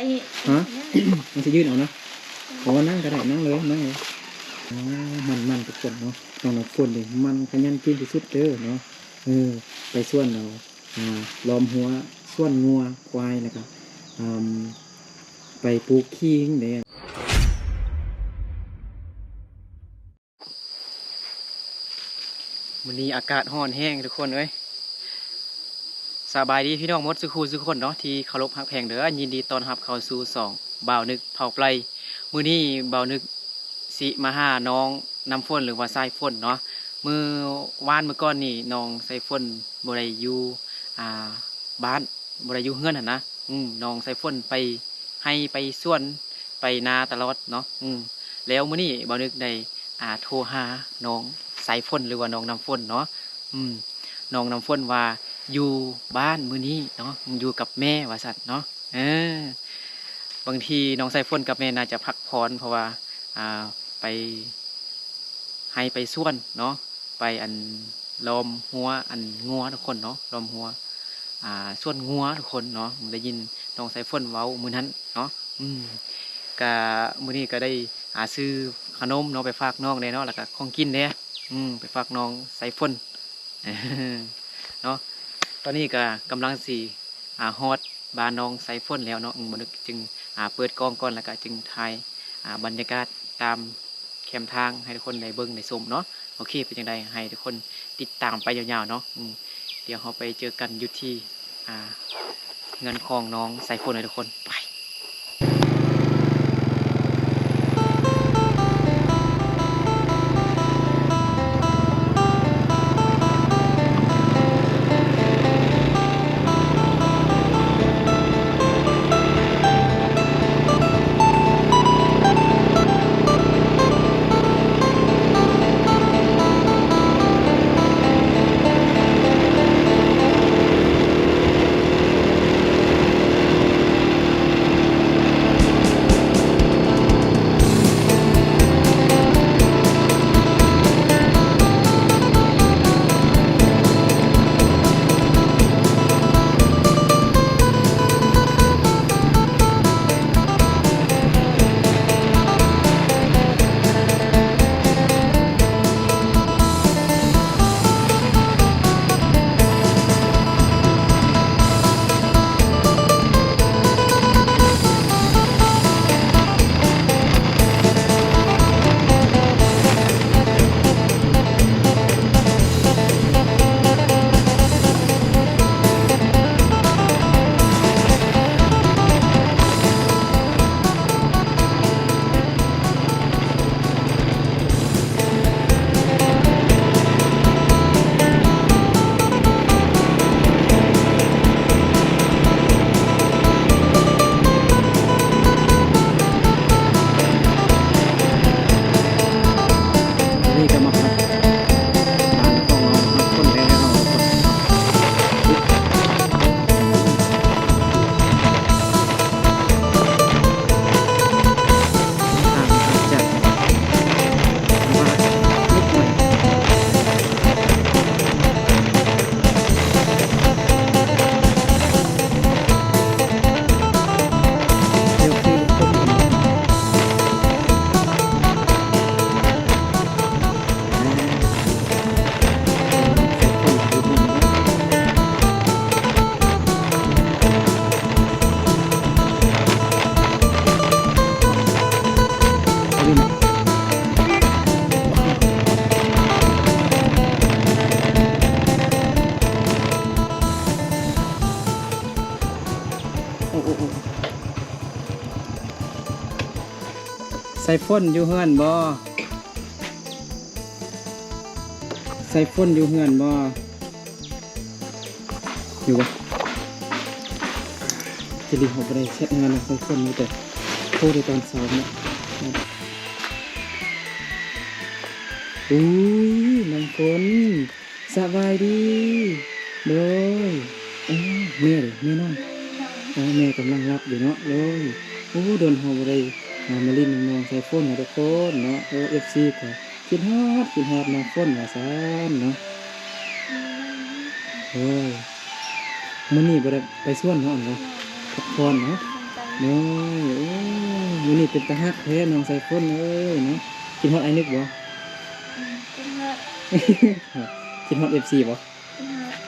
ຮະ? ມັນຊິຢືນເອົານະ. ໂອ້ ນັ່ງກໍໄດ້ ນັ່ງເລີຍ ນັ່ງເລີຍ. ອໍ ໝັ່ນໆ ທຸກຄົນເນາະ, ນ້ອງນ້ຳຝົນນີ້ໝັ່ນຂະຫຍັນເກັ່ງທີ່ສຸດເດີເນາະ. ເອີ ໄປສວນເອົາ ອ່າ ລ້ອມຮົ້ວສວນງົວຄວາຍ ແລ້ວກໍ ອ່າ ໄປປູກຂີງເດ້. ມື້ນີ້ອາກາດຮ້ອນແຮງທຸກຄົນເອີຍ. ສະບາຍດີພີ່ນ້ອງໝົດສູ່ຄູ່ສູ່ຄົນເນາະ ທີ່ເຄົາລົບຮັກແພງເດີ. ຍິນດີຕ້ອນຮັບເຂົ້າສູ່ຊ່ອງບ່າວນຶກເຜົ່າໄປ. ມື້ນີ້ບ່າວນຶກຊິມາຫານ້ອງນ້ຳຝົນ ຫຼືວ່າສາຍຝົນເນາະ. ມື້ວານມື້ກ່ອນນີ້ນ້ອງສາຍຝົນບໍ່ໄດ້ຢູ່ ອ່າ ບ້ານ ບໍ່ໄດ້ຢູ່ເຮືອນຫັ້ນນະ. ອືມ ນ້ອງສາຍຝົນໄປໄຮ່ໄປສວນໄປນາຕະຫຼອດເນາະ. ອືມ ແລ້ວມື້ນີ້ບ່າວນຶກໄດ້ ອ່າ ໂທຫານ້ອງສາຍຝົນ ຫຼືວ່ານ້ອງນ້ຳຝົນເນາະ. ອືມ ນ້ອງນ້ຳຝົນວ່າຢູ່ບ້ານມື້ນີ້ເນາະ ຢູ່ກັບແມ່ວ່າຊັ້ນເນາະ. ເອີ ບາງທີນ້ອງສາຍຝົນກັບແມ່ໜ້າຈະພັກຜ່ອນ ເພາະວ່າ ອ່າ ໄປໄຮ່ໄປສວນເນາະ. ໄປອັນ ລ້ອມຮົ້ວອັນງົວທຸກຄົນເນາະ, ລ້ອມຮົ້ວ ອ່າ ສວນງົວທຸກຄົນເນາະ. ໄດ້ຍິນນ້ອງສາຍຝົນເວົ້າມື້ນັ້ນເນາະ. ອືມ ກະມື້ນີ້ກະໄດ້ ອ່າ ຊື້ຂະໜົມເນາະ ໄປຝາກນ້ອງແດ່ເນາະ ແລ້ວກະຂອງກິນແດ່ ອືມ ໄປຝາກນ້ອງສາຍຝົນເນາະ. ຕອນນີ້ກະກຳລັງຊິ ອ່າ ຮອດບ້ານນ້ອງສາຍຝົນແລ້ວເນາະ. ອືມ ບ່າວນຶກຈຶ່ງ ອ່າ ເປີດກ້ອງກ່ອນ ແລ້ວກະຈຶ່ງຖ່າຍ ອ່າ ບັນຍາກາດຕາມ ແຄມທາງໃຫ້ທຸກຄົນໄດ້ເບິ່ງໄດ້ຊົມເນາະ. ໂອເຄ ເປັນຈັ່ງໃດໃຫ້ທຸກຄົນຕິດຕາມໄປຍາວໆເນາະ. ອືມ ດຽວເຮົາໄປເຈີກັນຢູ່ທີ່ ອ່າ ເຮືອນຂອງນ້ອງສາຍຝົນເດີທຸກຄົນ. ໄປ. ນີ້ກໍມາຮອດບ້ານຂອງນ້ອງນ້ຳຝົນແລ້ວເນາະ. ສາຍຝົນຢູ່ເຮືອນບໍ່? ສາຍຝົນຢູ່ເຮືອນບໍ່? ຢູ່ບໍ່? ຊິລິເຮົາບໍ່ໄດ້ແຊັດຫານ້ອງສາຍຝົນ ມີແຕ່ໂທໄດ້ຕອນເຊົ້າເນາະ. ອຸ້ຍ ນ້ອງຝົນ ສະບາຍດີ. ໂດຍ ເອີ ແມ່ເດ ແມ່ນ້ອງ? ອໍ ແມ່ກຳລັງຫຼັບຢູ່ເນາະ. ໂດຍ ໂອ້ ດົນເຮົາບໍ່ໄດ້ ອ່າ ມາຫຼິ້ນນຳນ້ອງສາຍຝົນເນາະທຸກຄົນເນາະ. ໂອ້ ເອັຟຊີ ກໍຄິດຮອດ ຄິດຮອດນ້ອງຝົນວ່າຊັ້ນເນາະ. ໂດຍ ມື້ນີ້ບໍ່ໄດ້ໄປສວນເນາະ ອັນເນາະ ພັກຜ່ອນເນາະ. ໂອ້ຍ ໂອ້ຍ ມື້ນີ້ເປັນຕາຮັກແທ້ນ້ອງສາຍຝົນເອີຍເນາະ. ຄິດຮອດອ້າຍນຶກບໍ່? ອືມ ຄິດຮອດ. ຄິດຮອດເອັຟຊີບໍ່?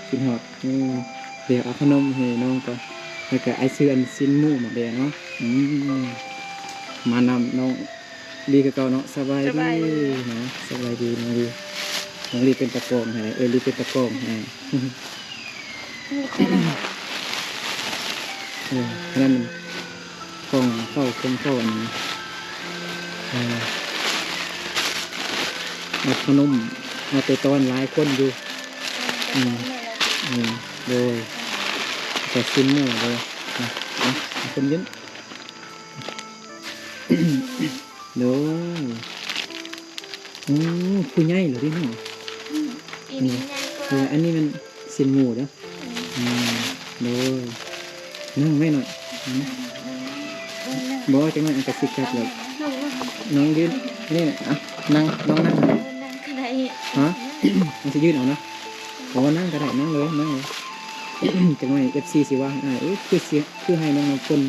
ຄິດຮອດ ຄິດຮອດ. ເອີ ດຽວເອົາຂະໜົມໃຫ້ນ້ອງກ່ອນ ແລ້ວກະອ້າຍຊື້ອັນຊີ້ນໝູມາແດ່ເນາະ. ອືມ ມານຳນ້ອງ ດີຄືເກົ່າເນາະ. ສະບາຍດີ ສະບາຍດີເນາະ. ສະບາຍດີນ້ອງລີ. ນ້ອງລີເປັນຕາກອງໃຫ້ ເອີ ລີເປັນຕາກອງໃຫ້. ເອີ ອັນນັ້ນຂອງເຂົາ ຂອງເຂົາ ອັນ ເອີ ເອົາຂະໜົມ ເອົາແຕ່ຕອນຫຼາຍຄົນຢູ່. ອືມ ອືມ ໂດຍ ແຕ່ຊີ້ນໝູເດີ. ເອົາ ເອົາຄົນຢືນ. ໂດຍ ອືມ ຜູ້ໃຫຍ່ແລ້ວເດ້ເນາະ. ອືມ ອັນນີ້ໃຫຍ່ກວ່າ ເອີ ອັນນີ້ມັນຊີ້ນໝູເດີ. ອືມ ໂດຍ ນັ່ງໄວ້ໜ້ອຍ. ອືມ ບໍ່ ຈັກໜ້ອຍອາດຈະຊິກັບແລ້ວ. ນ້ອງຢືນນີ້ນະ. ອ່ະ ນັ່ງ ນ້ອງນັ່ງ. ເອີ ນັ່ງກໍໄດ້. ຮະ ມັນຊິຢືນເອົານະ. ບໍ່ ນັ່ງກໍໄດ້ ນັ່ງເລີຍ ນັ່ງເລີຍ. ຈັກໜ້ອຍເອັຟຊີຊິວ່າໃຫ້ອ້າຍ ເອີ ຄືຊິ ຄືໃຫ້ນ້ອງນ້ຳຝົນ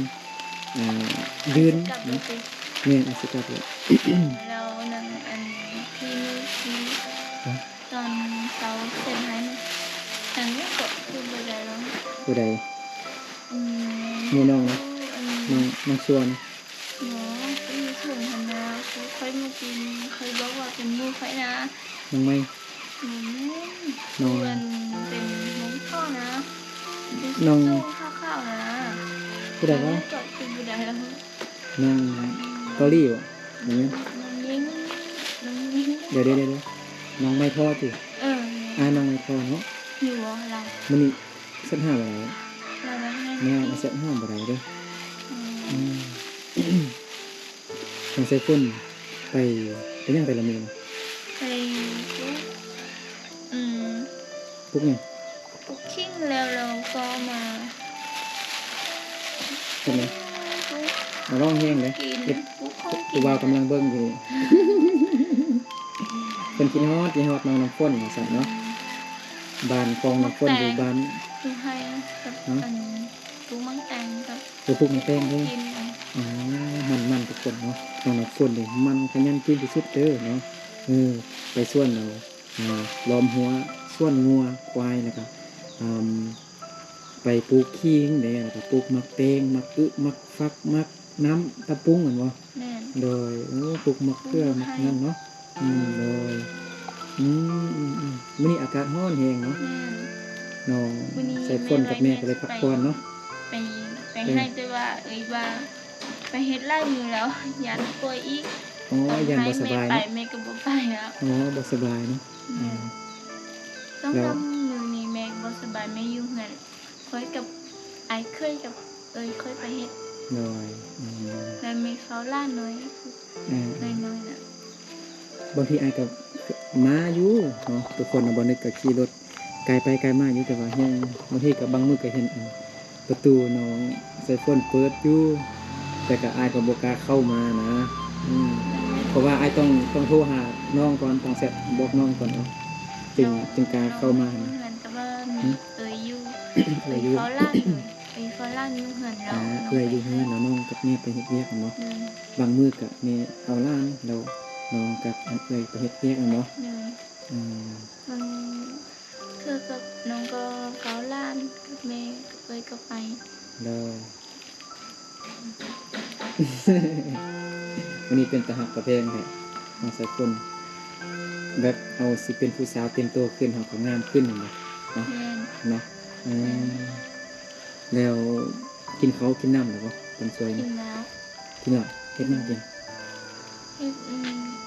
ອ່າ ຢືນ ຊິກັບແລ້ວຕິ? ແມ່ນ ຊິກັບແລ້ວ. ແລ້ວນັ້ນ ອັນທີ່ມື້ທີ່ ຮະ ຕອນເຊົ້າເຊັນໃຫ້ນັ້ນ ອັນນີ້ກໍຄືບໍ່ໄດ້ລອງ. ຜູ້ໃດ? ອືມ ແມ່ນ້ອງນະ? ອືມ ນ້ອງ ນ້ອງຊວນ. ບໍ່ ທີ່ຢູ່ເທິງຫັ້ນນະ ຄືຂ້ອຍມື້ກີ້ນີ້ ຂ້ອຍບອກວ່າເປັນໝູ່ຂ້ອຍນະ. ນ້ອງໃໝ່? ອືມ ນ້ອງ ເພິ່ນເປັນຫົວໜ້ານະ ນ້ອງ ຊຸດຂາວໆນະ. ຜູ້ໃດວະ? ອັນນີ້ກໍຄືບໍ່ໄດ້ລະ. ນ້ອງເກົາຫຼີບໍ່? ແມ່ນ ນ້ອງຍິງ ນ້ອງຍິງ. ດຽວໆໆ ນ້ອງໄມ້ທໍ່ຕິ? ເອີ ແມ່ນ ອ່າ ນ້ອງໄມ້ທໍ່ເນາະ. ຢູ່ບໍ່ລາວ? ມື້ນີ້ແຊັດຫາບໍ່ໄດ້. ລາວວ່າແມ່ນ ແມ່ນ ແຊັດຫາບໍ່ໄດ້ເດີ. ອືມ ອືມ ນ້ອງສາຍຝົນໄປ ໄປຫຍັງແຕ່ລະມື້ນະ? ໄປປູກ ອືມ ປູກຫຍັງ? ປູກຂີງແລ້ວ ແລ້ວກໍມາ ເປັນຫຍັງ? ເອົາ ເວົ້າແຮງເດ້ ເຮັດ ຜູ້ບ່າວກຳລັງເບິ່ງຢູ່. ເພິ່ນຄິດຮອດ ຄິດຮອດນ້ອງນ້ຳຝົນວ່າຊັ້ນເນາະ. ອືມ ບ້ານຂອງນ້ຳຝົນຢູ່ບ້ານ ປູກໄຮ່ກັບ ຮະ ອັນ ປູກໝາກແຕງກັບ ໂອ້ ປູກໝາກແຕງເດີ. ອໍ ມັນໆ ທຸກຄົນເນາະ ນ້ອງນ້ຳຝົນນີ້ມັນຂະຫຍັນກິນທີ່ສຸດເດີເນາະ. ເອີ ໄປສວນເອົາ ອ່າ ລ້ອມຮົ້ວສວນງົວຄວາຍ ແລ້ວກະ ອ່າ ໄປປູກຂີງເດ້ ແລ້ວກະປູກໝາກແຕງ ໝາກອຶ ໝາກຝັກ ໝາກນ້ຳຕາປຸງ ແມ່ນບໍ່? ແມ່ນ ໂດຍ. ໂອ້ ປູກໝາກເຂືອ ປູກໝາກຫຍັງເນາະ. ອືມ ໂດຍ. ອືມໆໆ ມື້ນີ້ອາກາດຮ້ອນແຮງເນາະ. ແມ່ນ ນ້ອງ ມື້ນີ້ ສາຍຝົນກັບແມ່ກໍໄດ້ພັກຜ່ອນເນາະ. ໄປ ໄປ ໄປໄຮ່ ແຕ່ວ່າເອີຍວ່າ ໄປເຮັດຫຼາຍມື້ແລ້ວ ຢ້ານປ່ວຍອີກ. ອໍ ຢ້ານບໍ່ສະບາຍເນາະ. ແມ່ໄປ ແມ່ກໍບໍ່ໄປແລ້ວ. ອໍ ບໍ່ສະບາຍເນາະ. ແມ່ນ ອືມ ສອງສາມມື້ນີ້ແມ່ບໍ່ສະບາຍ ແມ່ຢູ່ເຮືອນ. ຂ້ອຍກັບອ້າຍເຂີຍກັບເອີຍຂ້ອຍໄປເຮັດ. ໂດຍ. ອືມ ແລ້ວແມ່ເຝົ້າຫຼານນ້ອຍ ເອີ ນ້ອຍໆນະ. ບາງທີອ້າຍກໍມາຢູ່ເນາະ ທຸກຄົນນະ. ບໍ່ນຶກກໍຂີ່ລົດ ໄກໄປໄກມາຢູ່ ແຕ່ວ່າຍັງ ບາງທີກໍບາງມື້ກໍເຫັນ ອັນ ປະຕູນ້ອງສາຍຝົນເປີດຢູ່ ແຕ່ກໍອ້າຍກໍບໍ່ກ້າເຂົ້າມານະ. ອືມ ເພາະວ່າອ້າຍຕ້ອງ ຕ້ອງໂທຫານ້ອງກ່ອນ ຕ້ອງແຊັດບອກນ້ອງກ່ອນເນາະ ຈຶ່ງ ຈຶ່ງກ້າເຂົ້າມານະ. ເອີຍຢູ່ ເອີຍຢູ່ ເອີຍເຝົ້າຫຼານ ເອີຍເຝົ້າຫຼານຢູ່ເຮືອນແລ້ວ. ອ່າ ນ້ອງ ເອື້ອຍຢູ່ເຮືອນແລ້ວ ນ້ອງກັບແມ່ໄປເຮັດວຽກແມ່ນບໍ່? ແມ່ນ ບາງມື້ກໍແມ່ເອົາຫຼານແລ້ວ ນ້ອງກັບເອື້ອຍໄປເຮັດວຽກແມ່ນບໍ່? ແມ່ນ ອືມ ບາງເທື່ອກໍນ້ອງກໍເຝົ້າຫຼານກັບແມ່ກັບເອື້ອຍກໍໄປ. ໂດຍ. ມື້ນີ້ເປັນຕາຮັກຕາແພງແທ້ ນ້ອງສາຍຝົນ. ແບບເຮົາຊິເປັນຜູ້ສາວເຕັມໂຕຂຶ້ນ ເຮົາກໍງາມຂຶ້ນແມ່ນບໍ່ເນາະ? ແມ່ນ ເນາະ. ເອີ ແມ່ນ ແລ້ວກິນເຂົ້າກິນນ້ຳແລ້ວບໍ່ ຄົນສວຍນີ້? ກິນແລ້ວ. ກິນແລ້ວ. ເຮັດຫຍັງກິນ? ເຮັດ ອືມ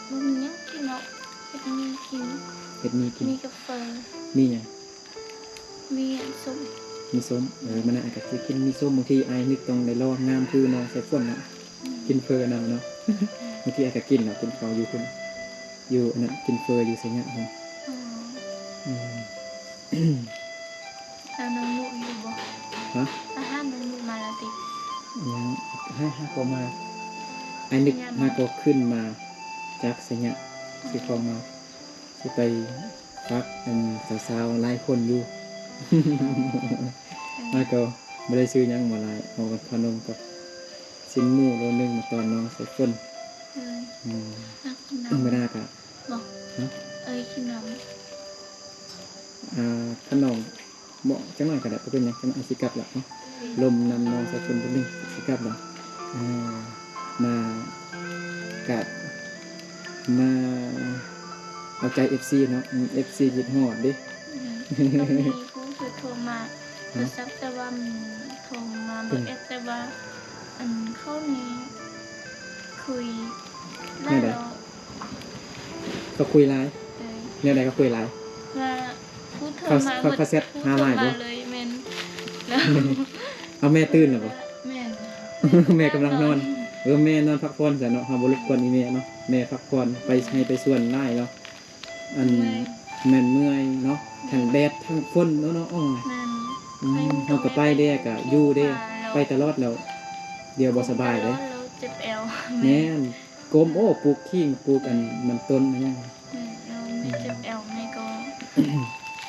ບໍ່ມີຫຍັງກິນເນາະ ເຮັດໝີ່ກິນ. ເຮັດໝີ່ກິນ. ໝີ່ກັບເຝີ. ໝີ່ຫຍັງ? ມີອັນສົ້ມ ມີສົ້ມ. ເອີ ມື້ໜ້າອ້າຍກໍຊິກິນໝີ່ສົ້ມ. ບາງທີອ້າຍນຶກຕ້ອງໄດ້ຫຼໍ່ງາມຄືນ້ອງສາຍຝົນເນາະ. ອືມ ກິນເຝີນຳເນາະ. ອືມ ບາງທີອ້າຍກໍກິນເນາະ ກິນເຂົ້າຢູ່ພຸ້ນ ຢູ່ອັນນັ້ນ ກິນເຝີຢູ່ໄຊຍະພຸ້ນ. ອໍ ອືມ ແລ້ວນ້ອງນຸຢູ່ບໍ່? ຮະ? ໄປຫານ້ອງນຸມາແລ້ວຕິ? ຍັງ ໃຫ້ຫາກໍມາ. ອ້າຍນຶກຫາກໍຂຶ້ນມາຈາກໄຊຍະ ຊິເຂົ້າມາ. ຊິໄປຝາກອັນສາວໆຫຼາຍຄົນຢູ່. ອ້າຍກໍບໍ່ໄດ້ຊື້ຫຍັງມາຫຼາຍ ເອົາຂະໜົມກັບ ກິນໝູ່ໂລໜຶ່ງມາຕ້ອນນ້ອງສາຍຝົນ. ເອີຍ ອືມ ຮັກກິນນ້ຳ ທຳມະດາກະ ບໍ່ ຮະ ເອີຍ ກິນນ້ຳ. ອ່າ ຄັນນ້ອງເມາະຈັກໜ້ອຍກໍໄດ້ ບໍ່ເປັນຫຍັງ, ຈັກໜ້ອຍຊິກັບລະເນາະ. ລົມນຳນ້ອງສາຍຝົນເພິ່ນນີ້ ຊິກັບລະ. ເອີ ມາກະ ມາເອົາໃຈເອັຟຊີເນາະ. ເອັຟຊີຄິດຮອດເດ້. ອືມ ມີຜູ້ໂທມາ ໂທລະສັບ ແຕ່ວ່າມັນໂທມາບໍ່ແອັດ ແຕ່ວ່າ ອັນ ເຂົານີ້ຄຸຍຫຼາຍແລ້ວ. ເຂົາຄຸຍຫຼາຍ? ເອີ ແນວໃດເຂົາຄຸຍຫຼາຍ? ວ່າຜູ້ໂທມາ ເຂົາ ເຂົາແຊັດຫາຫຼາຍບໍ່? ໂທມາເລີຍ ແມ່ນ. ແລ້ວ ເອົາ ແມ່ຕື່ນແລ້ວບໍ່? ແມ່ນ ແມ່ກຳລັງນອນ. ເອີ ແມ່ນອນພັກຜ່ອນຊະເນາະ, ເຮົາບໍ່ລົບກວນອີ່ແມ່ເນາະ. ແມ່ພັກຜ່ອນ ໄປໄຮ່ໄປສວນຫຼາຍເນາະ. ອັນ ເມື່ອຍ ແມ່ນເມື່ອຍເນາະ ແມ່ນ ທັງແດດທັງຝົນເນາະນ້ອງ. ແມ່ນ ອືມ ເຮົາກໍໄປແດ່ກໍຢູ່ແດ່ ໄປຕະຫຼອດແລ້ວ ດຽວບໍ່ສະບາຍເດ້ ເຈັບແອວ. ແມ່ນ ແມ່ນ ກົ້ມ ໂອ້ ປູກຂີງ ປູກອັນມັນຕົ້ນມັນຫຍັງ. ແມ່ນ ແລ້ວແມ່ເຈັບແອວ ແມ່ກໍ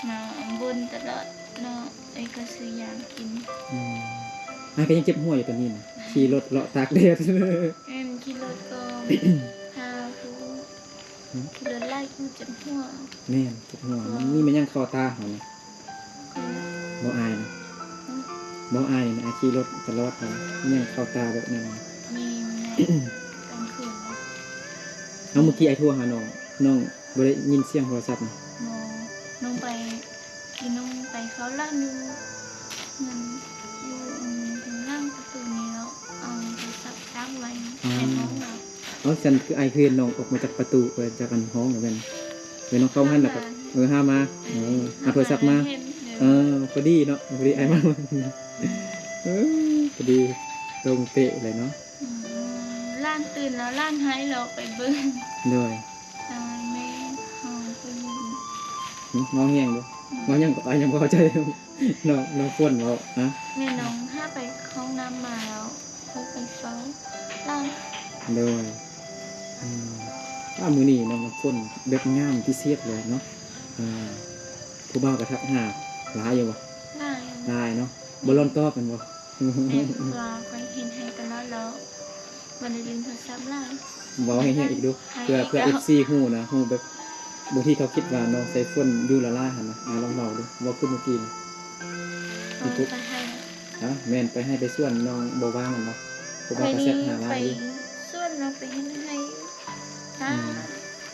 ມາບ່ນຕະຫຼອດເນາະ. ເອີຍ ກໍຊື້ຢາກິນ. ອືມ ອ້າຍກໍຍັງເຈັບຫົວຢູ່ຕອນນີ້ນະ ຂີ່ລົດເລາະຕາກແດດ. ແມ່ນ ຂີ່ລົດກໍ ຖ້າຜູ້ ຂີ່ລົດຫຼາຍກໍເຈັບຫົວ. ແມ່ນ ເຈັບຫົວ. ມັນມີແມ່ນຫຍັງເຂົ້າຕາເຮົານະ. ບໍ່ອາຍນະ. ບໍ່ອາຍນະ ອາຍຂີ່ລົດຕະຫຼອດນະ ມີຫຍັງເຂົ້າຕາແບບນັ້ນນະ. ມີ ມີ ກາງຄືນ. ເອົາ ມື້ກີ້ອ້າຍໂທຫານ້ອງ ນ້ອງບໍ່ໄດ້ຍິນສຽງໂທລະສັບນະ. ບໍ່ ນ້ອງໄປ ອີນ້ອງໄປເຝົ້າຫຼານຢູ່ ມັນຢູ່ ອືມ ທາງຫຼັງປະຕູນີ້ ແລ້ວເອົາໂທລະສັບຕັ້ງໄວ້ໃນຫ້ອງ. ອໍ ເອົາ ຊັ້ນຄືອ້າຍຄືເຫັນນ້ອງອອກມາຈາກປະຕູ ເອີ ຈາກອັນຫ້ອງແມ່ນ ແມ່ນນ້ອງເຂົ້າຫັ້ນແລ້ວກໍ ເອີ ຫາມາ ເອີ ຫາໂທລະສັບມາ. ເອີ ພໍດີເນາະ ພໍດີອ້າຍມາ. ເອີ ພໍດີ ຕົງເປະເລີຍເນາະ. ອືມ ຫຼານຕື່ນແລ້ວ ຫຼານໄຫ້ແລ້ວ ໄປເບິ່ງ. ໂດຍ ແມ່ເຮົາໄປເບິ່ງ. ຫຶ ເວົ້າແຮງເດີ. ອືມ ເວົ້າຫຍັງກໍ ອ້າຍຍັງບໍ່ເຂົ້າໃຈ. ນ້ອງ ນ້ອງຝົນເວົ້າ ຮະ ແມ່ນ້ອງຫາໄປເຂົ້າຫ້ອງນ້ຳມາແລ້ວ ເພິ່ນໄປເຝົ້າຫຼານ. ໂດຍ ອືມ ອ້າ ມື້ນີ້ນ້ອງຝົນແບບງາມພິເສດເລີຍເນາະ. ອ່າ ຜູ້ບ່າວກໍທັກຫາຫຼາຍຢູ່ບໍ່? ຫຼາຍ ຫຼາຍເນາະ. ບໍ່ລອນຕອບແມ່ນບໍ່? ແມ່ນ ເພາະວ່າຂ້ອຍເຮັດໃຫ້ຕະຫຼອດແລ້ວ ບໍ່ໄດ້ຫຼິ້ນໂທລະສັບຫຼາຍ. ເວົ້າໃຫ້ຮຽກອີກດູ ເພື່ອ ເພື່ອເອັຟຊີຮູ້ນະ ຮູ້ແບບ ບາງທີເຂົາຄິດວ່ານ້ອງສາຍຝົນຢູ່ລ້າໆຫັ້ນນະ. ອາ ລອງເວົ້າດູ ເວົ້າຄືເມື່ອກີ້ນະ. ໄປໄຮ່ ຮະ ແມ່ນ ໄປໄຮ່ໄປສວນ ນ້ອງບໍ່ວ່າງແມ່ນບໍ່? ເພາະວ່າເຂົາແຊັດຫາຫຼາຍຢູ່. ໄປສວນເນາະ ໄປເຮັດໄຮ່ ອືມ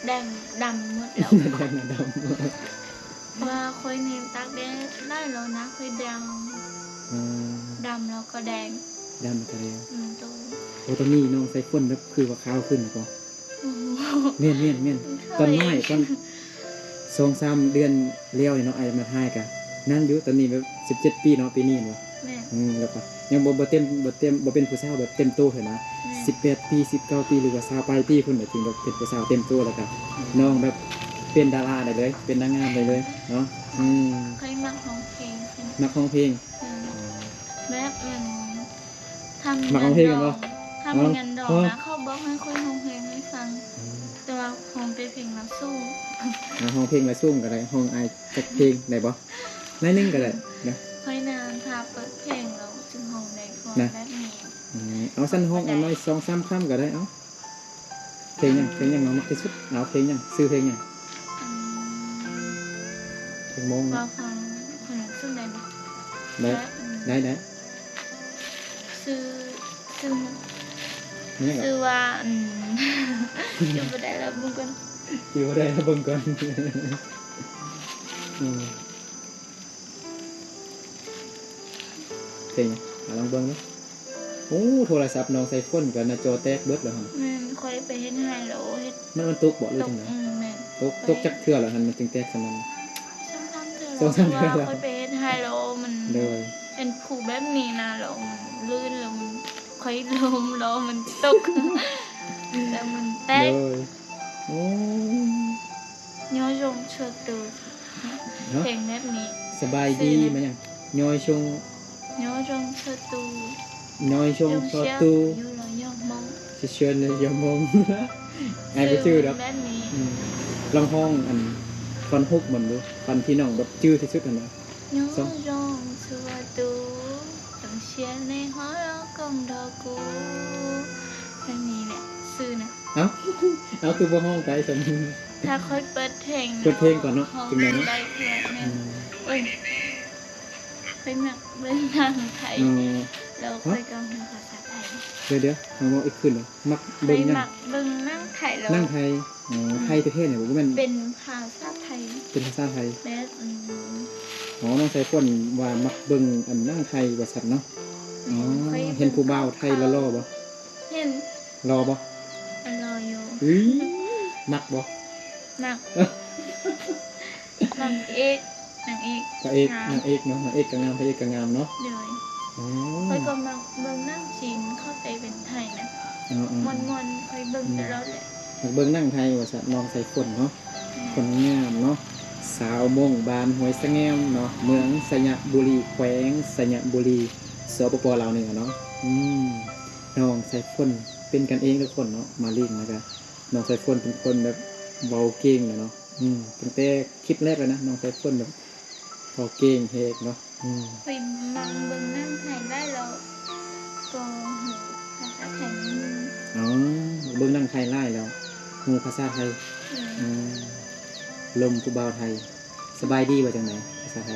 ແດງດຳໝົດແລ້ວ. ແດງດຳ ເພາະວ່າຂ້ອຍນີ້ຕາກແດດຫຼາຍແລ້ວ ໜ້າຂ້ອຍດຳ. ອືມ ດຳແລ້ວກໍແດງ. ດຳແລ້ວກໍແດງ. ອືມ ໂຕ ໂອ້ ຕອນນີ້ນ້ອງສາຍຝົນແບບຄືວ່າຂາວຂຶ້ນແມ່ນບໍ່? ໂອ້ໂຫ ແມ່ນໆໆ ຕອນນ້ອຍ ຕອນສອງສາມເດືອນແລ້ວນີ້ເນາະ ອ້າຍມາຖ່າຍກະນັ້ນຢູ່. ຕອນນີ້ແບບສິບເຈັດປີເນາະ ປີນີ້ແມ່ນບໍ່? ແມ່ນ ອືມ ແລ້ວກໍຍັງບໍ່ ບໍ່ເຕັມ ບໍ່ເຕັມ ບໍ່ເປັນຜູ້ສາວແບບເຕັມໂຕເທື່ອນະ. ແມ່ນ ສິບແປດປີ ສິບເກົ້າປີ ຫຼືວ່າຊາວປາຍປີພຸ້ນແຫຼະ ຈຶ່ງແບບເປັນຜູ້ສາວເຕັມໂຕ. ແລ້ວກໍນ້ອງແບບເປັນດາລາໄດ້ເລີຍ ເປັນນາງງາມໄດ້ເລີຍເນາະ. ອືມ ຂ້ອຍມັກຮ້ອງເພງ. ມັກຮ້ອງເພງ. ອືມ ແບບມັນ ຖ້າມັກຮ້ອງເພງແມ່ນບໍ່? ຖ້າມັນງານດອງນະ ເຂົາບອກໃຫ້ຂ້ອຍຮ້ອງເພງໃຫ້ຟັງ. ອືມ ແຕ່ວ່າຮ້ອງແຕ່ເພງລາວສູງ. ອ່າ ຮ້ອງເພງລາວສູງກໍໄດ້. ຮ້ອງອ້າຍຈັກເພງໄດ້ບໍ່? ໜ້ອຍໜຶ່ງກໍໄດ້ນະ. ຂ້ອຍນະ ຖ້າເປີດເພງແລ້ວຈຶ່ງຮ້ອງໄດ້ ເພາະວ່າແບບນີ້. ອືມ ເອົາ ຊັ້ນຮ້ອງອັນໜ້ອຍສອງສາມຄຳກໍໄດ້. ເອົາ ເພງຫຍັງ? ເພງຫຍັງນ້ອງມັກທີ່ສຸດ? ເອົາ ເພງຫຍັງ? ຊື່ເພງຫຍັງ? ອືມ ເພງໂມງ. ເວົ້າຂອງ ຂອງຊຸມໃດບໍ່? ໄດ້ ໄດ້ ໄດ້. ຊື່ ຊື່ ຊື່ວ່າ ອືມ ຈື່ບໍ່ໄດ້ລະ ເບິ່ງກ່ອນ. ຈື່ບໍ່ໄດ້ລະ ເບິ່ງກ່ອນ. ອືມ ເພງຫຍັງ? ອ່າ ລອງເບິ່ງເນາະ. ໂອ້ ໂທລະສັບນ້ອງສາຍຝົນກໍໜ້າຈໍແຕກເບິດແລ້ວຫັ້ນ. ແມ່ນ ຂ້ອຍໄປເຮັດໃຫ້ແລ້ວ ເຮັດ ມັນ ມັນຕົກບໍ່ ຫຼືຈັ່ງໃດ? ອືມ ແມ່ນ ຕົກ ຕົກຈັກເທື່ອແລ້ວຫັ້ນ ມັນຈຶ່ງແຕກສ່ຳນັ້ນ? ສອງສາມເທື່ອແລ້ວ ສອງສາມເທື່ອແລ້ວ. ເພາະວ່າຂ້ອຍໄປເຮັດໃຫ້ແລ້ວ ມັນ ໂດຍ ເປັນພູແບບນີ້ນະ ແລ້ວມັນລື່ນ ແລ້ວມັນ ຂ້ອຍລົ້ມ ແລ້ວມັນຕົກ ແລ້ວມັນແຕກ. ໂດຍ ໂອ້ ຍໍຢອງເຊີຕູ ເນາະ ເພງແບບນີ້. ສະບາຍດີ ມາຫຍັງ? ຍໍຢອງ ຍໍຢອງເຊີຕູ ຍໍຢອງເຊີຕູ ຍໍຢອງມົງ ຊິເຊີນ ຍໍຢອງມົງ. ອ້າຍບໍ່ຈື່ດອກ ແບບນີ້. ອືມ ລອງຮ້ອງອັນທ່ອນຮຸກມັນດູ ທ່ອນທີ່ນ້ອງແບບຈື່ທີ່ສຸດຫັ້ນນະ. ຍໍຢອງເຊີຕູ ຕ້ອງເຊຍໃນຫໍລອກອງດອກູ. ແບບນີ້ແຫຼະ ຊື່ນະ. ເອົ້າ ເອົາ ຄືບໍ່ຮ້ອງໄປຊັ້ນ? ຖ້າຂ້ອຍເປີດເພງ ເປີດເພງກ່ອນເນາະ ຈຶ່ງໄດ້ເນາະ. ແມ່ນ ອືມ ເອີຍ ຂ້ອຍມັກເບິ່ງໜັງໄທ ອໍ ແລ້ວຂ້ອຍກໍຮູ້ພາສາໄທ. ດຽວໆ ເຮົາເວົ້າອີກຄືນເດີ ມັກເບິ່ງຫຍັງ? ຂ້ອຍມັກເບິ່ງໜັງໄທແລ້ວ ໜັງໄທ. ອໍ ອືມ ໄທແທ້ໆນີ້ບໍ່ແມ່ນ ເປັນພາສາໄທ ເປັນພາສາໄທ ແບບ ອືມ ອໍ ນ້ອງສາຍຝົນວ່າມັກເບິ່ງອັນໜັງໄທວ່າຊັ້ນເນາະ. ແມ່ນ ອໍ ເຫັນຜູ້ບ່າວໄທຫຼໍ່ໆບໍ່? ເຫັນ. ຫຼໍ່ບໍ່? ຫຼໍ່ຢູ່. ອຸ້ຍ ມັກບໍ່? ມັກ ມັກເອກ ນາງເອກ ພະເອກ ງາມ ນາງເອກເນາະ ນາງເອກກໍງາມ ພະເອກກໍງາມເນາະ. ໂດຍ ອໍ ຂ້ອຍກໍມັກເບິ່ງໜັງຈີນ ເຂົ້າໃຈເປັນໄທນະ. ອໍໆ ມ່ວນໆ ຂ້ອຍເບິ່ງ ອືມ ຕະຫຼອດແຫຼະ. ມັກເບິ່ງໜັງໄທວ່າຊັ້ນ ນ້ອງສາຍຝົນເນາະ. ແມ່ນ ຄົນງາມເນາະ ຊາວມົ້ງ ບ້ານຫ້ວຍສະແງມເນາະ ເມືອງໄຊຍະບູລີ ແຂວງໄຊຍະບູລີ ສປປ ລາວເໜືອເນາະ. ອືມ ນ້ອງສາຍຝົນເປັນກັນເອງທຸກຄົນເນາະ ມາຫຼິ້ນ ແລ້ວກະນ້ອງສາຍຝົນເປັນຄົນແບບເວົ້າເກັ່ງແຫຼະເນາະ. ອືມ ຕັ້ງແຕ່ຄລິບແລກແລ້ວນະ ນ້ອງສາຍຝົນແບບເວົ້າເກັ່ງແຮງເນາະ. ອືມ ຂ້ອຍມັກເບິ່ງໜັງໄທຫຼາຍແລ້ວກໍຮູ້ພາສາໄທໜ້ອຍໜຶ່ງ. ອໍ ເບິ່ງໜັງໄທຫຼາຍແລ້ວຮູ້ພາສາໄທ. ອືມ ອືມ ລົມຜູ້ບ່າວໄທ. ສະບາຍດີວ່າຈັ່ງໃດພາສາໄທ?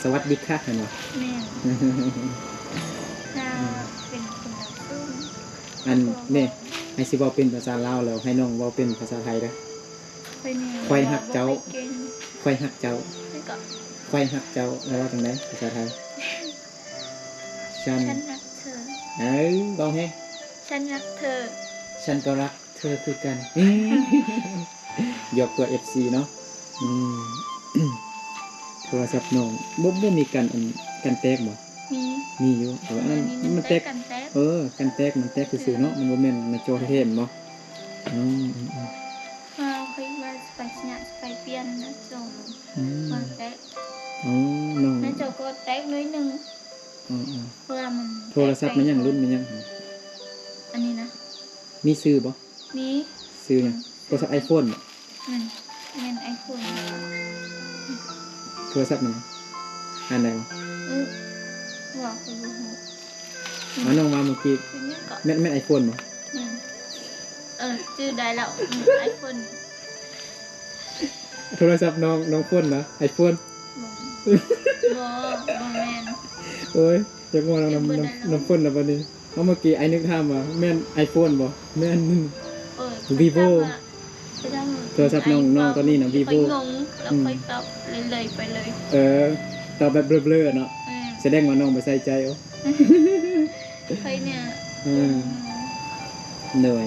ສະຫວັດດີຄ່ະ ແມ່ນບໍ່? ແມ່ນ ຖ້າເປັນຄົນລາວສູງ. ອັນ ແມ່ ໃຫ້ຊິເວົ້າເປັນພາສາລາວແລ້ວ ໃຫ້ນ້ອງເວົ້າເປັນພາສາໄທເດີ້. ຂ້ອຍນີ້ ຂ້ອຍຮັກເຈົ້າ ເວົ້າບໍ່ຄ່ອຍເກັ່ງ. ຂ້ອຍຮັກເຈົ້າ ຂ້ອຍກໍ ຂ້ອຍຮັກເຈົ້າ ແລ້ວເວົ້າຈັ່ງໃດພາສາໄທ? ສັນ ສັນຮັກເທີ. ເອີ ເວົ້າແຮງ. ສັນຮັກເທີ ສັນກໍຮັກ ເທີຄືກັນ ຢອກຕົວເອັຟຊີເນາະ. ອືມ ໂທລະສັບນ້ອງ ບໍ່ ບໍ່ມີກັນ ອັນ ກັນແຕກບໍ່? ມີ ມີຢູ່. ເອີ ອັນນັ້ນມັນແຕກ ກັນແຕກ ເອີ ກັນແຕກ ມັນແຕກຊື່ໆເນາະ ມັນບໍ່ແມ່ນໜ້າຈໍແທ້ໆແມ່ນບໍ່? ອືມ ອືມ ອືມ ເຮົາເຄີຍວ່າຊິໄປ ຊິຍາກ ຊິໄປປ່ຽນໜ້າຈໍ ອືມ ມັນແຕກ. ອໍ ນ້ອງ ໜ້າຈໍກໍແຕກໜ້ອຍໜຶ່ງ. ອໍໆ ເພາະວ່າມັນ ໂທລະສັບແມ່ນຫຍັງ ລຸ້ນແມ່ນຫຍັງ? ອັນນີ້ນະ ມີຊື່ບໍ່? ມີ ຊື່ຫຍັງ? ອືມ ໂທລະສັບໄອໂຟນບໍ່? ແມ່ນ ແມ່ນໄອໂຟນ. ໂທລະສັບຫຍັງ? ອ່ານໄດ້ບໍ່? ອື ວ່າຂ້ອຍບໍ່ຮູ້. ອືມ ອາ ນ້ອງວ່າເມື່ອກີ້ ຊື່ຫຍັງເກາະ? ແມ່ນ ແມ່ນໄອໂຟນບໍ່? ແມ່ນ ເອີ ຈື່ໄດ້ແລ້ວ ອືມ ໄອໂຟນ. ໂທລະສັບນ້ອງ ນ້ອງຝົນນະ ໄອໂຟນ. ບໍ່ ບໍ່ ບໍ່ແມ່ນ. ໂອ້ຍ ຢາກເວົ້ານຳ ນຳ ນຳຝົນລະບັດນີ້. ເອົາ ເມື່ອກີ້ອ້າຍນຶກຖາມວ່າ ແມ່ນໄອໂຟນບໍ່? ແມ່ນ ເອີ ວີໂວ. ໂທລະສັບນ້ອງ ນ້ອງຕອນນີ້ນະ ວີໂວ. ຂ້ອຍງົງ ແລ້ວ ອືມ ຂ້ອຍຕອບເລີຍໆໄປເລີຍ. ເອີ ຕອບແບບເບລີໆເນາະ. ແມ່ນ ສະແດງວ່ານ້ອງບໍ່ໃສ່ໃຈ. ໂອ້ ຂ້ອຍນີ້ ເອີ ອືມ ໂດຍ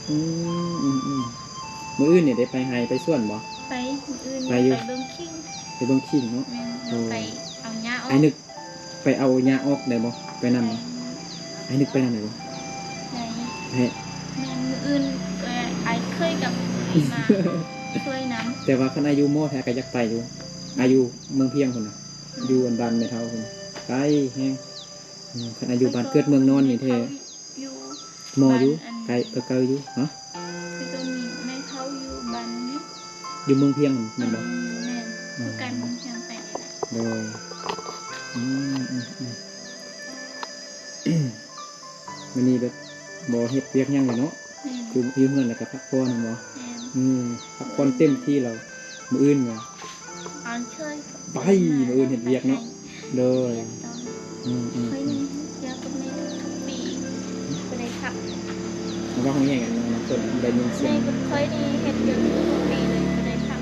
ອືມ ອືມ ອືມ ມື້ອື່ນນີ້ໄດ້ໄປໄຮ່ໄປສວນບໍ່? ໄປ ມື້ອື່ນໄປຢູ່ ໄປເບິ່ງຂີງ ໄປເບິ່ງຂີງເນາະ. ແມ່ນ ໂອ້ ໄປເອົາຫຍ້າອອກ. ອ້າຍນຶກໄປເອົາຫຍ້າອອກໄດ້ບໍ່? ໄປນຳບໍ່? ໄດ້ ອ້າຍນຶກໄປນຳໄດ້ບໍ່? ໄດ້ ແມ່ນ ມື້ອື່ນ ເອີ ອ້າຍເຄີຍກັບອ້າຍມາຊ່ວຍນຳ. ແຕ່ວ່າຄັນອ້າຍຢູ່ມໍແທ້ ກໍຢາກໄປຢູ່ ອ້າຍຢູ່ເມືອງພຽງພຸ້ນນະ. ອືມ ຢູ່ອັນບ້ານແມ່ເຖົ້າພຸ້ນ ໄກແຮງ. ອືມ ຄັນອາຍຸບ້ານເກີດເມືອງນອນນີ້ແທ້. ແມ່ເຖົ້າຢູ່ ມໍຢູ່ ບ້ານອັນ ໄກ ກໍໄກຢູ່. ຮະ? ຄືໂຕນີ້ແມ່ເຖົ້າຢູ່ບ້ານນີ້ ຢູ່ເມືອງພຽງແມ່ນບໍ່? ອືມ ແມ່ນ ອືມ ຄືກັນ ເມືອງພຽງໄປນີ້ແຫຼະ. ໂດຍ ອືມ ອືມ ອືມ ມື້ນີ້ແບບບໍ່ເຮັດວຽກຫຍັງເລີຍເນາະ? ແມ່ນ ຢູ່ ຢູ່ເຮືອນແລ້ວກໍພັກຜ່ອນແມ່ນບໍ່? ແມ່ນ ອືມ ພັກຜ່ອນເຕັມທີ່ແລ້ວ ມື້ອື່ນກໍ ໄປ ມື້ອື່ນເຮັດວຽກເນາະ. ໂດຍ ອືມໆ ຂ້ອຍນີ້ເຮັດວຽກກັບແມ່ທຸກໆປີ ບໍ່ໄດ້ພັກ. ເວົ້າໃຫ້ແຮງ ນ້ອງນ້ຳຝົນໄດ້ຍິນສຽງ ແມ່ກັບຂ້ອຍນີ້ເຮັດວຽກທຸກໆປີເລີຍ ບໍ່ໄດ້ພັກ.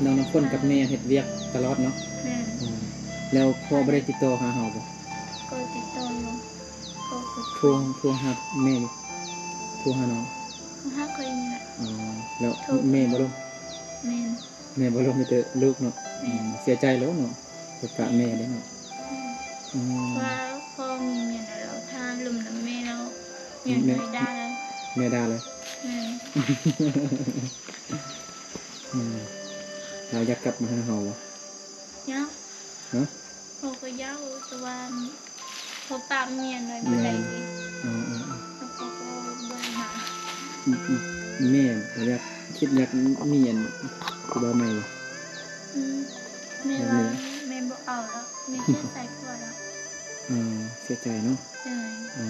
ນ້ອງນ້ຳຝົນກັບແມ່ເຮັດວຽກຕະຫຼອດເນາະ. ແມ່ນ ອືມ ແລ້ວພໍ່ບໍ່ໄດ້ຕິດຕໍ່ຫາເຮົາບໍ່? ກໍຕິດຕໍ່ຢູ່ ກໍ ໂທ ໂທຫາແມ່ຢູ່ ໂທຫານ້ອງ ໂທຫາຂ້ອຍນີ້ແຫຼະ. ອໍ ແລ້ວແມ່ບໍ່ລົມ? ແມ່ນ ແມ່ບໍ່ລົມ ມີແຕ່ລູກເນາະ. ແມ່ນ ອືມ ເສຍໃຈແລ້ວເນາະ ໄປປະແມ່ເດ້ເນາະ. ແມ່ນ ອືມ ວ່າພໍ່ມີເມຍແລ້ວ ຖ້າລົມນຳແມ່ແລ້ວ ແມ່ ແມ່ດ່າເລີຍ ແມ່ດ່າເລີຍ. ແມ່ນ ອືມ ລາວຢາກກັບມາຫາເຮົາບໍ່? ຢາກ ຮະ? ເຮົາກໍຢາກ ແຕ່ວ່າເຮົາປະເມຍໄວ້ບໍ່ໄດ້ເດ. ແມ່ນ ເອີໆໆ ເຮົາກໍບໍ່ໄດ້ມາ. ອືມໆ ແມ່ກໍຢາກ ຄິດຢາກມີອັນຜູ້ບ່າວໃໝ່ຢູ່. ອືມ ແມ່ວ່າ ແມ່ບໍ່ເອົາແລ້ວ ແມ່ເສຍໃຈຜົວແລ້ວ. ອືມ ເສຍໃຈເນາະ. ໂດຍ. ອໍ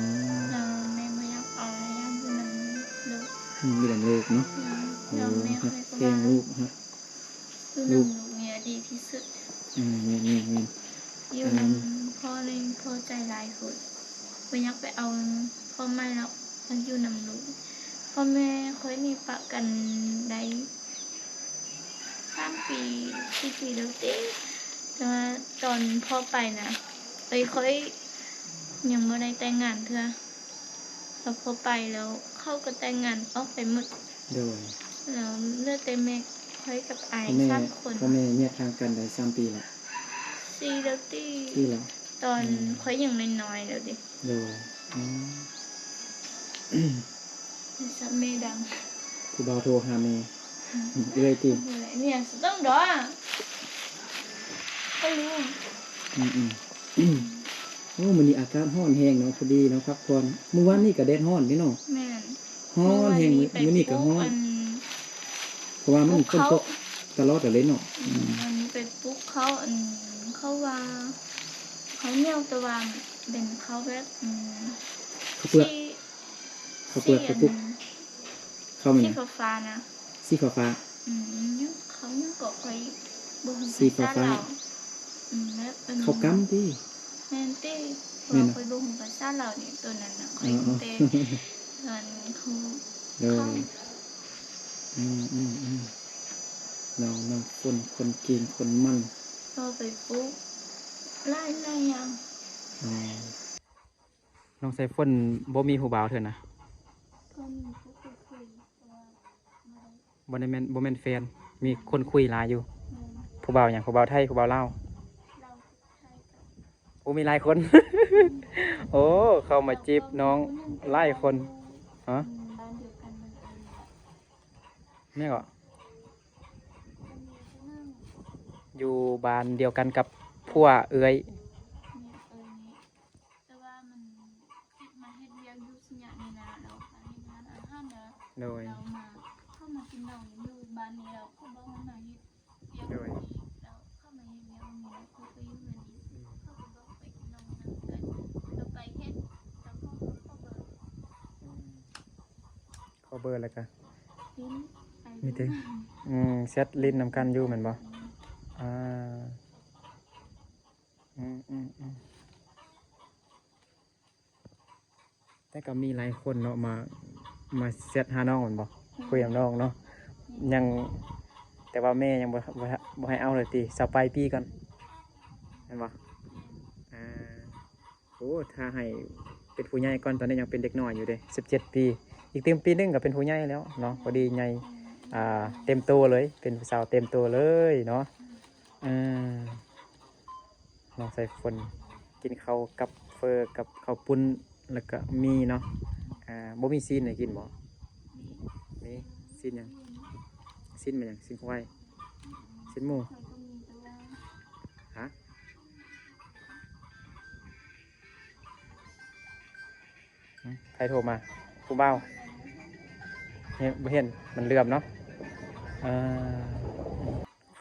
ແລ້ວແມ່ບໍ່ຢາກອອກ ແລ້ວຢາກຢູ່ນຳລູກ. ອືມ ຢູ່ນຳລູກເນາະ. ໂດຍ. ໂອ້ ແລ້ວແມ່ຂ້ອຍກໍວ່າ ຮັກແພງລູກ ຮັກ ຢູ່ນຳລູກນີ້ດີທີ່ສຸດ. ອືມ ແມ່ນໆໆ. ຢູ່ນຳ ອືມ ພໍ່ນີ້ພໍໃຈຫຼາຍໂພດ ບໍ່ຢາກໄປເອົາພໍ່ໃໝ່ແລ້ວ ຢາກຢູ່ນຳລູກ. ພໍ່ແມ່ຂ້ອຍນີ້ປະກັນໄດ້ສາມປີ ສີ່ປີແລ້ວເດ້ ແຕ່ວ່າຕອນພໍ່ໄປນະ ເອີຍ ຂ້ອຍຍັງບໍ່ໄດ້ແຕ່ງງານເທື່ອ ແລ້ວພໍໄປແລ້ວເຂົາກໍແຕ່ງງານອອກໄປໝົດ. ໂດຍ. ແລ້ວເຫຼືອແຕ່ແມ່ຂ້ອຍກັບອ້າຍ ແມ່ ສາມຄົນ. ພໍ່ແມ່ແຍກທາງກັນໄດ້ສາມປີແລ້ວ. ສີ່ແລ້ວຕິ. ສີ່ແລ້ວ. ຕອນ ອືມ ຂ້ອຍຍັງນ້ອຍໆແລ້ວເດ້. ໂດຍ. ອືມ ສັບແມ່ດັງ. ຜູ້ບ່າວໂທຫາແມ່. ອືມ ເອື້ອຍຕິ. ນີ້ສະຕ້ອງດອ ກໍຮູ້. ອືມໆ. ໂອ້ ມື້ນີ້ອາກາດຮ້ອນແຮງເນາະ ພໍດີເນາະ ພັກຜ່ອນ. ມື້ວານນີ້ກໍແດດຮ້ອນເດ້ເນາະ. ແມ່ນ. ຮ້ອນແຮງ. ມື້ນີ້ ມື້ນີ້ກໍຮ້ອນ ເພາະວ່າມັນຝົນຕົກຕະຫຼອດເລີຍເນາະ. ອືມ ອືມ ອັນນີ້ໄປປຸກເຂົາ ອັນ ເຂົາວ່າເຂົາໜຽວ ແຕ່ວ່າເປັນເຂົາແບບ ອືມ ເຂົ້າເປືອກ ເຂົ້າເປືອກໄປປຸກ ເຂົ້າແມ່ນຫຍັງ? ສີຟ້າໆນະ. ສີຟ້າໆ. ອືມ ຍັງ ເຂົາຍັງກໍຂ້ອຍບໍ່ຮູ້ພາສາລາວ. ອືມ ແບບ ເຂົ້າກ້ຳຕິ? ແມ່ນຕິ. ແມ່ນ ເພາະວ່າຂ້ອຍບໍ່ຮູ້ພາສາລາວນີ້ ໂຕນັ້ນນະ ຂ້ອຍ ອໍ ແຕ່ ເອີ ເພິ່ນເຂົາ. ໂດຍ. ອືມໆໆ ນ້ອງ ນ້ອງຝົນ ຄົນເກັ່ງ ຄົນໝັ່ນ ກໍໄປປຸກຫຼາຍ ຫຼາຍຢ່າງ. ອໍ ນ້ອງສາຍຝົນບໍ່ມີຜູ້ບ່າວເທື່ອນະ? ກໍມີຜູ້ຄຸຍ ແຕ່ວ່າບໍ່ໄດ້ ບໍ່ໄດ້ແມ່ນ ບໍ່ແມ່ນແຟນ ມີຄົນຄຸຍຫຼາຍຢູ່. ແມ່ນ. ຜູ້ບ່າວຫຍັງ? ຜູ້ບ່າວໄທ ຜູ້ບ່າວລາວ? ລາວກັບໄທ. ໂອ້ ມີຫຼາຍຄົນ. ໂອ້ ເຂົ້າມາຈີບນ້ອງຫຼາຍຄົນ. ຮະ? ບ້ານດຽວກັນ ແມ່ນບໍ່? ຢູ່ບ້ານດຽວກັນກັບຜົວເອື້ອຍ. ແມ່ນ ເອີຍ ແຕ່ວ່າມັນຕິດມາເຮັດວຽກຢູ່ໄຊຍະນີ້ນະ ແລ້ວກໍເຮັດຮ້ານອາຫານນະ. ໂດຍ. ແລ້ວມາ ເຂົາມາກິນເຫຼົ້າຢູ່ບ້ານນີ້ ແລ້ວເຂົາບອກໃຫ້ມາເຮັດວຽກ. ໂດຍ. ແລ້ວເຂົາມາເຮັດວຽກນີ້ ເຂົາກໍຢູ່ເຮືອນນີ້ ອືມ ເຂົາກໍບອກໄປກິນເຫຼົ້ານຳກັນ ແລ້ວໄປເຮັດ ແລ້ວເຂົາກໍຂໍເບີ. ອືມ ຂໍເບີແລ້ວກໍ ມີແຕ່ ອືມ ແຊັດຫຼິ້ນນຳກັນຢູ່ແມ່ນບໍ່? ອືມ ອາ ອືມໆໆ ແຕ່ກໍມີຫຼາຍຄົນເນາະ ມາ ມາແຊັດຫານ້ອງແມ່ນບໍ່? ອືມ ຄຸຍກັບນ້ອງເນາະ. ອືມ ຍັງ ແຕ່ວ່າແມ່ຍັງບໍ່ ບໍ່ ບໍ່ໃຫ້ເອົາເລີຍຕິ? ຊາວປາຍປີກ່ອນແມ່ນບໍ່? ອືມ ອາ ໂອ້ ຖ້າໃຫ້ເປັນຜູ້ໃຫຍ່ກ່ອນ ຕອນນີ້ຍັງເປັນເດັກນ້ອຍຢູ່ເດ້ ສິບເຈັດປີ. ອີກຕື່ມປີໜຶ່ງກໍເປັນຜູ້ໃຫຍ່ແລ້ວເນາະ ພໍດີໃຫຍ່ ອືມ ອາ ເຕັມໂຕເລີຍ ເປັນຜູ້ສາວເຕັມໂຕເລີຍເນາະ. ອືມ ເອີ ນ້ອງສາຍຝົນ ກິນເຂົ້າກັບເຝີກັບເຂົ້າປຸ້ນ ແລ້ວກະໝີ່ເນາະ. ອາ ບໍ່ມີຊີ້ນໃຫ້ກິນບໍ່? ມີ. ຊີ້ນຫຍັງ? ຊີ້ນແມ່ນຫຍັງ? ຊີ້ນຄວາຍ? ຊີ້ນໝູ? ຮະ? ຫຶ? ໃຜໂທມາ? ຜູ້ບ່າວ? ເຫັນ ບໍ່ເຫັນ ມັນເຫຼືອມເນາະ. ເອີ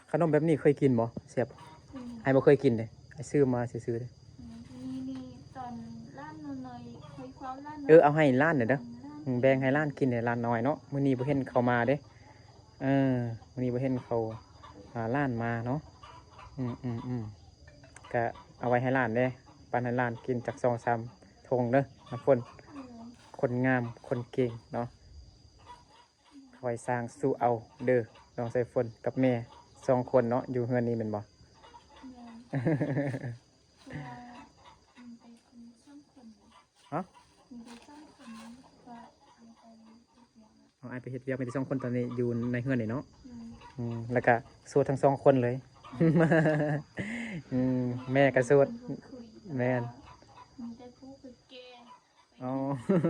ຂະໜົມແບບນີ້ເຄີຍກິນບໍ່? ແຊບ. ອືມ ອ້າຍບໍ່ເຄີຍກິນເດ້ ອ້າຍຊື້ມາຊື່ໆເດ້. ອືມ ນີ້ ນີ້ຕອນຫຼານນ້ອຍໆ ເຄີຍເຝົ້າຫຼານ. ເອີ ເອົາໃຫ້ຫຼານແດ່ເດີ. ອືມ ແບ່ງໃຫ້ຫຼານກິນແດ່ ຫຼານນ້ອຍເນາະ. ມື້ນີ້ບໍ່ເຫັນເຂົາມາເດ້. ເອີ ມື້ນີ້ບໍ່ເຫັນເຂົາ ອາ ຫຼານມາເນາະ. ອືມໆໆ ກະເອົາໄວ້ໃຫ້ຫຼານເດ້ ປັນໃຫ້ຫຼານກິນຈັກສອງສາມຖົງເດີ ນ້ຳຝົນ. ອືມ ຄົນງາມ ຄົນເກັ່ງເນາະ. ຄອຍສ້າງສູ້ເອົາເດີ ນ້ອງສາຍຝົນກັບແມ່ ສອງຄົນເນາະ ຢູ່ເຮືອນນີ້ແມ່ນບໍ່? ແມ່ນ. ເພາະວ່າມັນເປັນຄົນສອງຄົນນະ. ຮະ? ມັນເປັນສອງຄົນນະ ເພາະວ່າອ້າຍໄປເຮັດວຽກ. ເອົາ ອ້າຍໄປເຮັດວຽກ ມີແຕ່ສອງຄົນຕອນນີ້ຢູ່ໃນເຮືອນນີ້ເນາະ. ອືມ ອືມ ແລ້ວກະໂສດທັງສອງຄົນເລີຍ. ອືມ ອືມ ແມ່ກະໂສດ. ແມ່ນ. ມີແຕ່ຜູ້ແກ່. ອໍ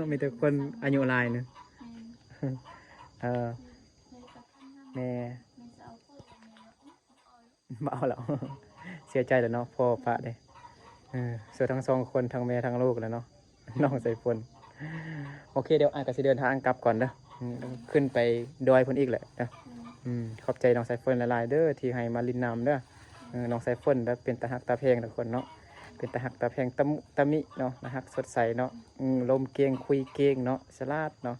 ມີແຕ່ຄົນອາຍຸຫຼາຍນະ. ແມ່ນ. ເອີ ແມ່ ບໍ່ເອົາແລ້ວ ເສຍໃຈແລ້ວເນາະ ພໍ່ປະເດ້. ເອີ ໂສດທັງສອງຄົນ ທັງແມ່ທັງລູກແລ້ວເນາະ ນ້ອງສາຍຝົນ. ໂອເຄ ດຽວອ້າຍກໍຊິເດີນທາງກັບກ່ອນເດີ ອືມ ຂຶ້ນໄປດອຍພຸ້ນອີກແຫຼະເດີ. ອືມ ຂອບໃຈນ້ອງສາຍຝົນຫຼາຍໆເດີ ທີ່ໃຫ້ມາຫຼິ້ນນຳເດີ. ເອີ ນ້ອງສາຍຝົນແບບເປັນຕາຮັກຕາແພງທຸກຄົນເນາະ. ເປັນຕາຮັກຕາແພງຕະມຸຕະມິເນາະ ໜ້າຮັກສົດໃສເນາະ ອືມ ລົມເກັ່ງ ຄຸຍເກັ່ງເນາະ ສະຫຼາດເນາະ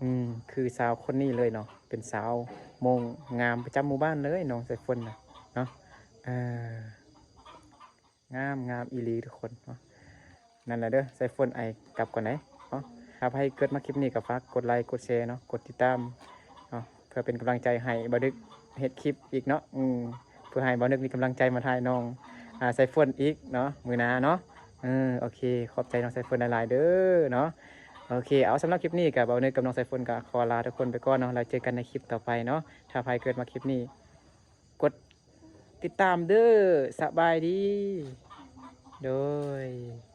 ອືມ ຄືສາວຄົນນີ້ເລີຍເນາະ ເປັນສາວໂມງງາມປະຈຳໝູ່ບ້ານເລີຍ ນ້ອງສາຍຝົນນະເນາະ ເອີ ງາມ ງາມອີ່ຫຼີທຸກຄົນເນາະ. ນັ້ນແຫຼະເດີ ສາຍຝົນ ອ້າຍກັບກ່ອນເນາະ. ຖ້າໃຜເກີດມາຄລິບນີ້ກໍຝາກກົດໄລ ກົດແຊເນາະ ກົດຕິດຕາມເນາະ ເພື່ອເປັນກຳລັງໃຈໃຫ້ບ່າວດຶກເຮັດຄລິບອີກເນາະ ອືມ ເພື່ອໃຫ້ບ່າວດຶກມີກຳລັງໃຈມາຖ່າຍນ້ອງ ອາ ສາຍຝົນອີກເນາະ ມື້ໜ້າເນາະ. ເອີ ໂອເຄ ຂອບໃຈນ້ອງສາຍຝົນຫຼາຍໆເດີເນາະ. ໂອເຄ ເອົາ ສຳລັບຄລິບນີ້ກໍບ່າວນຶກກັບນ້ອງສາຍຝົນກໍຂໍລາທຸກຄົນໄປກ່ອນເນາະ ແລ້ວເຈີກັນໃນຄລິບຕໍ່ໄປເນາະ. ຖ້າໃຜເກີດມາຄລິບນີ້ ກົດຕິດຕາມເດີ. ສະບາຍດີ ໂດຍ.